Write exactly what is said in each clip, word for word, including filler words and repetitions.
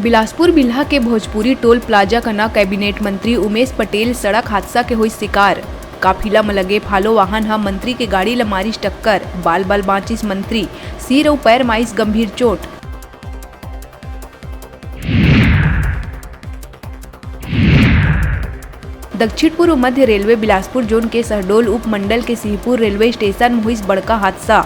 बिलासपुर बिल्हा के Bhojpuri toll plaza कना cabinet मंत्री उमेश पटेल सड़क हादसा के होइस शिकार। काफिला म लगे फालो वाहन ह मंत्री के गाड़ी ल मारिस टक्कर, बाल बाल बांचिस मंत्री, सिर अउ पैर म आइस गंभीर चोट। दक्षिण पूर्व मध्य रेलवे बिलासपुर जोन के शहडोल उपमंडल के सिंहपुर रेलवे स्टेशन म होइस बड़का हादसा।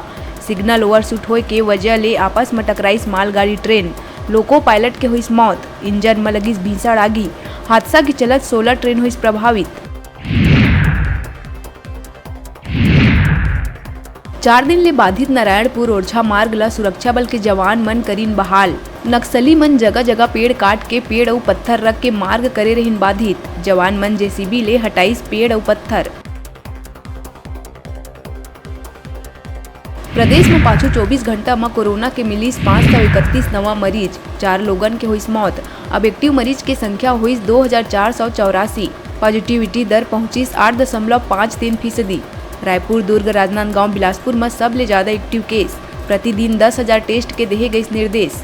सिग्नल ओवरशूट होए के वजह ले आपस म टकराइस मालगाड़ी ट्रेन। लोको पायलट के होइस मौत, इंजन म लगिस भीषण आगी। हादसा के चलत सोलह ट्रेन होइस प्रभावित। चार दिन ले बाधित नारायणपुर ओरछा मार्ग ल सुरक्षा बल के जवान मन करिन बहाल। नक्सली मन जगह-जगह पेड़ काट के पेड़ अउ पत्थर रख के मार्ग करे रहिन बाधित। जवान मन जेसीबी ले हटाइस पेड़ अउ पत्थर। प्रदेश म पाछू चौबीस घंटा म कोरोना के मिलिस पाँच सौ इकतीस नवा मरीज, चार लोगन के होइस मौत। अब एक्टिव मरीज के संख्या होइस दो हजार चार सौ चौरासी। पॉजिटिविटी दर पहुंचिस आठ दशमलव पाँच तीन फीसदी। रायपुर, दुर्ग, राजनांदगांव, बिलासपुर म सबले जादा एक्टिव केस। प्रतिदिन दस हजार टेस्ट के देहे गइस निर्देश।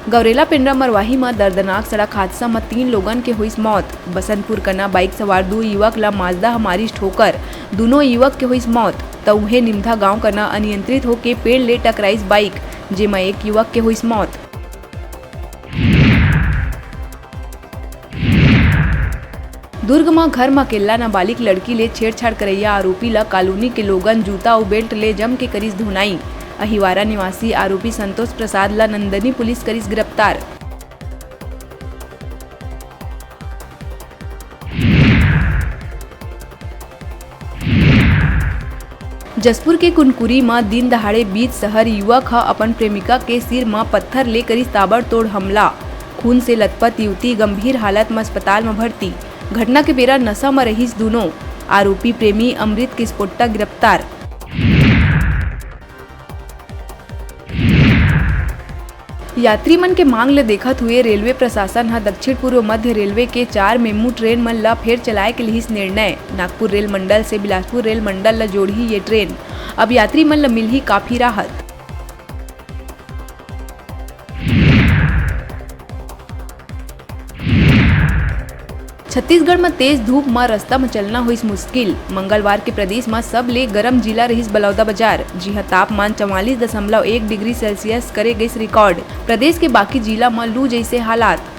गौरेला पेंड्रा मरवाही म दर्दनाक सड़क हादसा म तीन लोगन के होइस मौत। बसंतपुर कना बाइक सवार दू युवक ल माजदा ह मारिस ठोकर, दूनों युवक के होइस मौत। त उहें निमधा गांव कना अनियंत्रित होके पेड़ ले टकराइस बाइक, जेमा एक युवक के होइस मौत। दुर्ग म घर म अकेल्ला नाबालिग लड़की ले छेड़छाड़ करइया आरोपी ल कॉलोनी के लोगन जूता अउ बेल्ट ले जम के करिस धुनाई। अहिवारा निवासी आरोपी संतोष प्रसाद ल नंदनी पुलिस करिस गिरफ्तार। जशपुर के कुनकुरी म दिन दहाड़े बीच शहर युवक ह अपन प्रेमिका के सिर म पत्थर ले करिस ताबड़तोड़ हमला। खून से लथपथ युवती गंभीर हालत म अस्पताल म भर्ती। घटना के बेरा नशा म रहिस दूनों। आरोपी प्रेमी अमृत किस्पोट्टा गिरफ्तार। यात्री मन के मांग ल देखत हुए रेलवे प्रशासन ह दक्षिण पूर्व मध्य रेलवे के चार मेमू ट्रेन मन ल फेर चलाए के लिहिस निर्णय। नागपुर रेल मंडल से बिलासपुर रेल मंडल ल जोड़ही ये ट्रेन। अब यात्री मन ल मिलही काफी राहत। छत्तीसगढ़ म तेज धूप म रस्ता म चलना होइस मुश्किल। मंगलवार के प्रदेश म सबले गरम जिला रहिस बलौदाबाजार, जिहां तापमान चवालीस दशमलव एक डिग्री सेल्सियस करे गइस रिकॉर्ड। प्रदेश के बाकी जिला म लू जइसे हालात।